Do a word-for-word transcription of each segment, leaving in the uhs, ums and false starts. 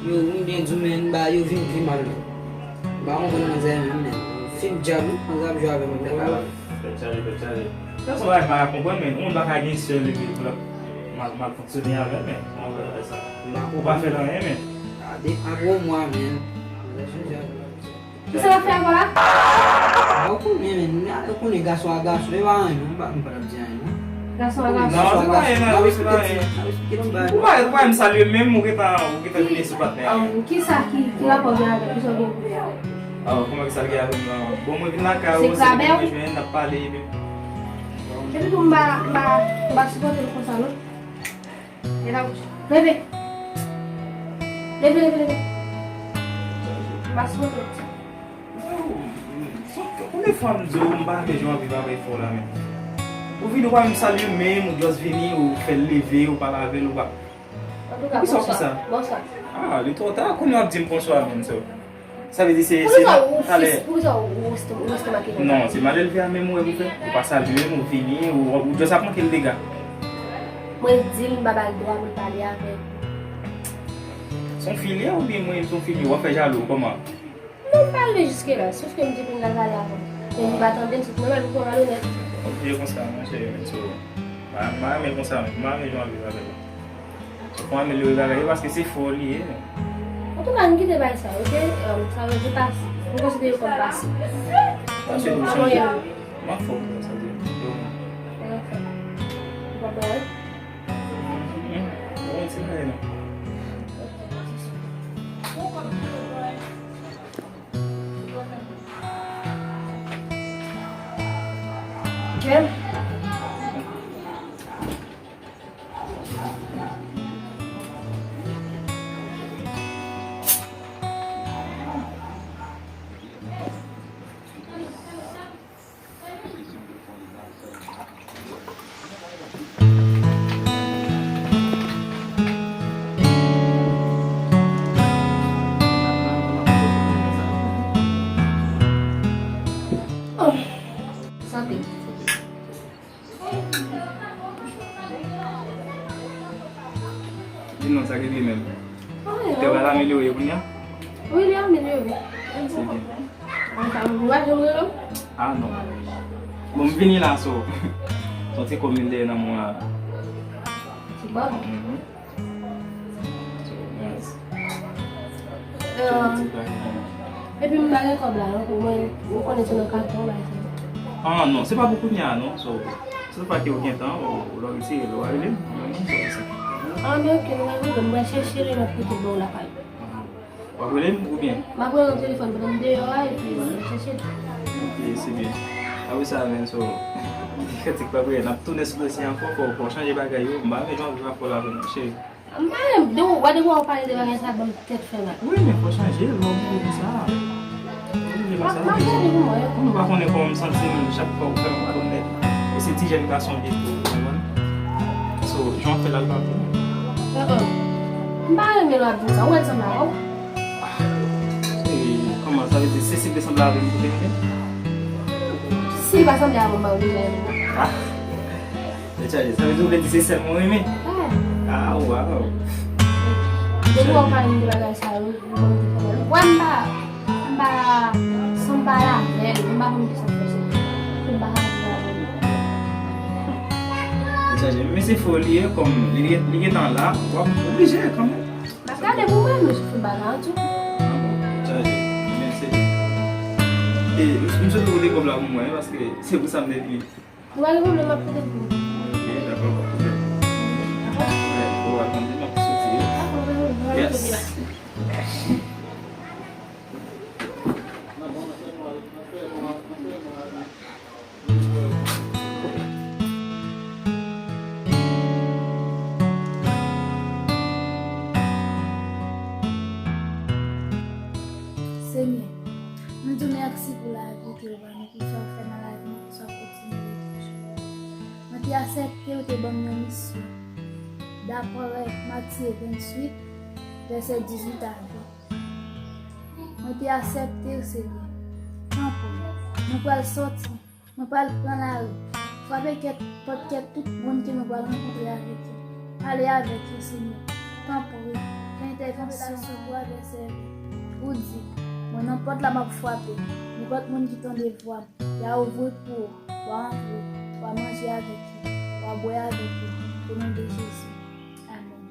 Yo, m byen di w, men, ba yo vin pi mal, men. M pa konprann manzè menm, men. Fin dyab, wi, manzè ap jwe avè mwen, men. Tèt chaje, tèt chaje. Sa se yon bagay m pa ka konprann, men. Yon moun pa ka gen sèl epi pou l ap mal, mal fonksyone avè l, men. Kòman w fè fè sa? Ou pa fè l anyen, men. Gade, apre yon mwa, men. Manzè chanje avè l. Kisa w ap fè ankò la? Ou konnen, men, ou konnen gason a gason, e pa anyen, non, m pa, m pa t ap di anyen, non. Gason a gason. Non, se pa anyen, non, se pa anyen. N ap esplike ti, n ap esplike lòt bagay. Ou pa, ou pa menm salye menm, ou gentan, ou gentan vini sou patnè a. Kisa ki, ki rapò gen avè l? Kisa w gen pou di avè l? Ah, kòman kisa l gen avè m nan? Bon, mwen vin lakay ou, se li mwen jwenn, n ap pale, epi. Epi tou, m pa, m pa, m pa sipòte l konsa, non. Leve la bouch. Leve. Leve, leve, leve. M pa sipòte w. Konbyen fwa m di w m pa renmen jan w ap viv avèk frè w la, men? Ou vini, ou pa menm salye menm, ou just vini, ou fè l leve, ou pale avè l, ou pa. Antouka, bonswa. Bonswa. Ah, li twò ta, kounye a w ap di m bonswa, menm, so. Sa vle di se, se talè. Poukisa ou, ou, ou, ou estomake konsa? Non, se malelve a menm ou wè pou fè. Ou pa salye m, ou vini, ou, ou just ap manke l dega. Mwen di l m pa ba l dwa pou l pale avè m. Se yon fi li ye oubyen mwen se yon fi li ye? W ap fè jalou, kòman? Non, m pa rive jiske la. Sof ke m di pou l al pale avè m. Men li pa tande m, se nòmal, m twò malonèt. Ok, konsa, monchè, men so. M pa, m pa renmen konsa, men m pa renmen jan w ap viv avè l. Fò w amelyore bagay yo paske se fò li ye. Antouka, ann kite bagay sa, ok? Sa yo se pase. Nou konsidere yo kòm pase. Pase nou chanje. M ap fè w sa di. Ou pa bay? Bon, ti bagay non. Ok. Sante. Di non, sa k rive menm? Anyen. Tè w al amelyore kounye a? Wi, li amelyore. Se byen. Ann pa m, ou pa janm rele m? Ah, non. Bon, m vini la, so. Son ti kòb m dèyè nan mwen la. Ti kòb? Mhm. So, yes. Euh, epi m pa gen kòb la non, pou mwen, ou konnen se nan katon bagay sa. Ah, non, se pa pou kounye a non. So, se pa ke ou gen tan, ou, ou lè w retire l, ou a rele m, ou jwenn mwen, so, se sa. Ah, men ok, nou pa gen pwoblèm, m pral chèche li, m ap pote ba w lakay. W ap rele m oubyen? M ap rele w nan telefòn pandan m deyò a, epi m ap chèche l. Ok, se byen. Apre sa, men, so, kantik pa priyè, n ap tounen sou dosye ankò, fò, fò w chanje bagay yo, m pa renmen jan w ap viv avè m, cheri. M pa renmen, depi w, depi w pale de bagay sa, ban m tèt fè mal. Wi, men fò chanje l, lè w oblije konsa. Lè w oblije konsa, m ap chanje pou mwen. Ou nou pa konnen kòman m santi m chak fwa ou fè m malonèt. E se ti jèn gason m ye tou, ou konprann? So, jan w ap fè l al pa pou mwen. Uh-uh. M pa renmen lè w ap di m sa, ou wè l sanble avè w? Ah, e kòman, sa vle di se si l te sanble avè m pou te renmen? Si l pa sanble avè w, m pa oblije renmen l. Ah. Tèt chaje. Sa vle di ou vle di se sèl mwen renmen? Wi. Ah, waw. Depi w ap pale m de bagay sa yo, ou konn te fè mal. Wè m pa, m pa, san m pale avè l, m pa konn kisa k fè se. M pa ka viv avè l. Tèt chaje. Men se fò li ye, kòm li, li gentan la, w ap oblije kanmenm. M ap gade pou mwen, men sou fout bagay an tou. Ah bon, tèt chaje. Men se, e, m, m swete ou pote kòb la pou mwen, paske se pou sa m te vini. Ou pa gen pwoblèm, m ap pote l pou ou. Ok, dakò, pa pwoblèm. Dakò? Wi, ou al tande, m ap soti. Dakò, pa gen pwoblèm, m ap pote la. Yes. Senyè, mwen di w mèsi pou lavi ke w ban nou. Pou sa w fè nan lavi m, pou sa w kontinye toujou. Mwen te aksepte w te ban m yon misyon. Daprè Matye venntuit, vèsè dizuit a ven. Mwen te aksepte w, Senyè. Tanpri, mwen pral sòti. Mwen pral pran lari. Frape kèk, pòt kèk tout moun ke mwen pral rankontre avèk yo. Pale avèk yo, Senyè. Tanpri, fè entè Revelasyon twa, vèsè uit. Ou di, mwen nan pòt la m ap frape. Nenpòt moun ki tande vwa m, y a ouvri pou ou, w a antre, w a manje avèk li, w a bwè avèk li, o non de Jezi. Amèn.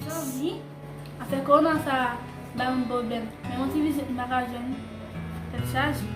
Mezanmi, afè kowona sa a bay moun pwoblèm. Men yon ti vizit m pa ka jwenn, tèt chaje.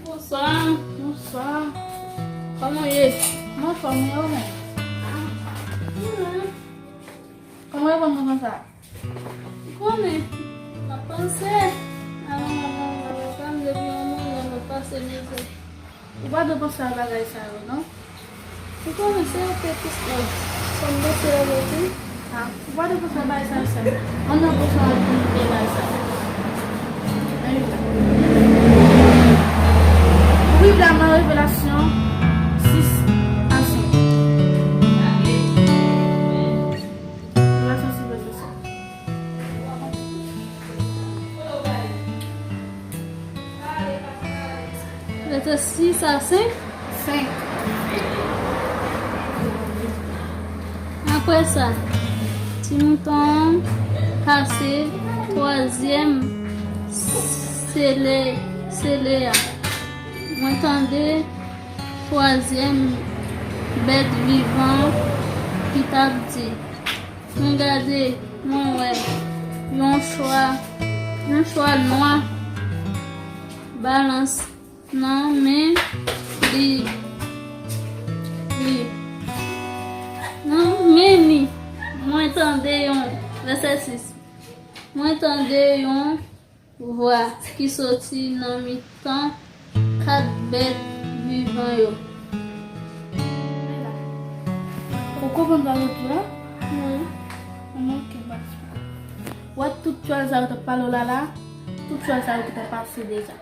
Bonswa, bonswa. Kòman w ye? Mwen anfòm, e ou menm? Ah, mwen menm. Kòman w ye konn mwen konsa? Ou konnen, m ap panse a manman m, avoka m depi yon moman, m ap pase mizè. Ou pa dwe panse a bagay sa yo, non. Ou konnen se yo k te plis nèg. Sa m panse avè w tou. Ah, ou pa dwe panse a bagay sa yo sèlman. Ann nan pwochen an pou nou te bay sa. Ann li la. Ou Bib la nan Revelasyon sis a senk. Revelasyon sis vèsè senk. Vèsè sis a senk. Senk. Apre sa, ti mouton an pase twazyèm sele, sele a. Mwen tande twazyèm bèt vivan ki t ap di, mwen gade, mwen wè yon chwa, yon chwa nwa balans nan men li, li, nan men li. Mwen tande yon, vèsè sis. Mwen tande yon vwa ki soti nan mitan kat bèt vivan yo. Ou konprann sa yo di la? Non. An, ok, pa de souci. Ou wè tout tchwal sa yo t ap pale w la la, tout tchwal sa yo ki t ap pase deja.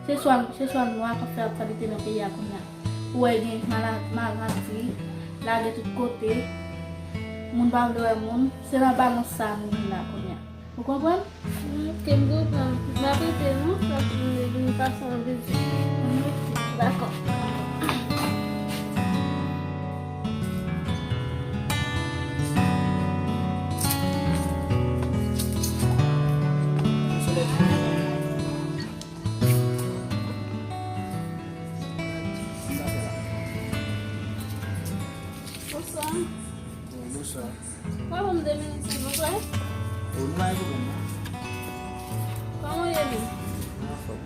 Se tchwal, se tchwal nwa k ap fè aktyalite nan peyi a kounye a. Ou wè gen mala-, maladi, lage tout kote, moun pa vle wè moun, se nan balans sa a nou ye la kounye a. Ou konprann? Ok, m konprann. M ap rete non, sa pou m vin pase yon vizit. Dakò. Bonswa. Bonswa. Ou ka ban m de minit, silvouplè? Ou nan e pwoblèm nan? Kòman w ye menm? Anfòm.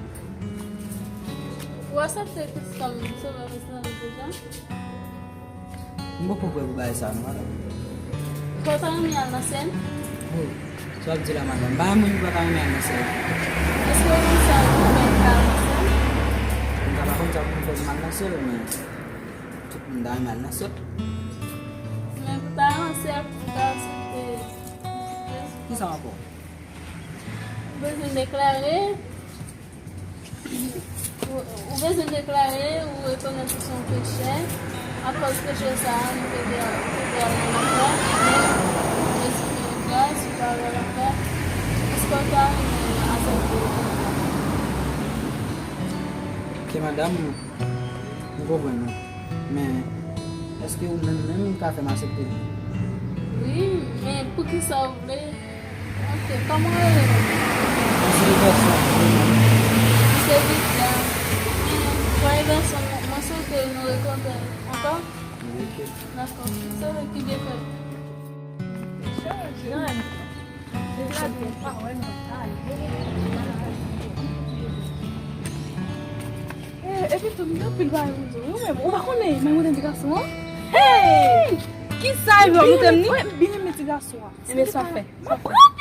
Ou aksepte kris kòm sovè pèsonèl ou deja? M poko prè pou bagay sa non, madanm. Ou pa ta renmen al nan syèl? Oh, sa w ap di la, madanm? M pa renmen, m pa ta renmen al nan syèl. Èske ou konn sa pou fè pou al nan syèl? M ka pa konn sa pou m fè pou m al nan syèl, men tout moun ta renmen al nan syèl. Men pou ta al nan syèl, pou ta aksepte Jezi. Kisa ankò? Ou bezwen deklare, ou, ou bezwen deklare ou rekonèt ou se yon pechè. Akòz peche sa a, nou te dwe, te dwe al nan lanfè, men Jezi fè nou gras, ou pa al nan lanfè. Èske ou ta renmen aksepte Jezi? Madanm, m konprann ou. Men, èske ou menm menm ou ka fè m aksepte l? Wi, men poukisa w vle? Ok, kòman w rele? Mwen se Everson. M se Vidya. Men, Everson, mwen swete nou rekontre ankò. Ok. Dakò. Se vre ki byen fèt. Jan. Eh, epi tou, m gen anpil bagay pou m di w, wi, ou menm. Ou pa konnen, mwen mwen ti gason an. Hey! Ki sa yo montre m ni? Mwen byen renmen ti gason an. Ebyen, sa fè. M ap pran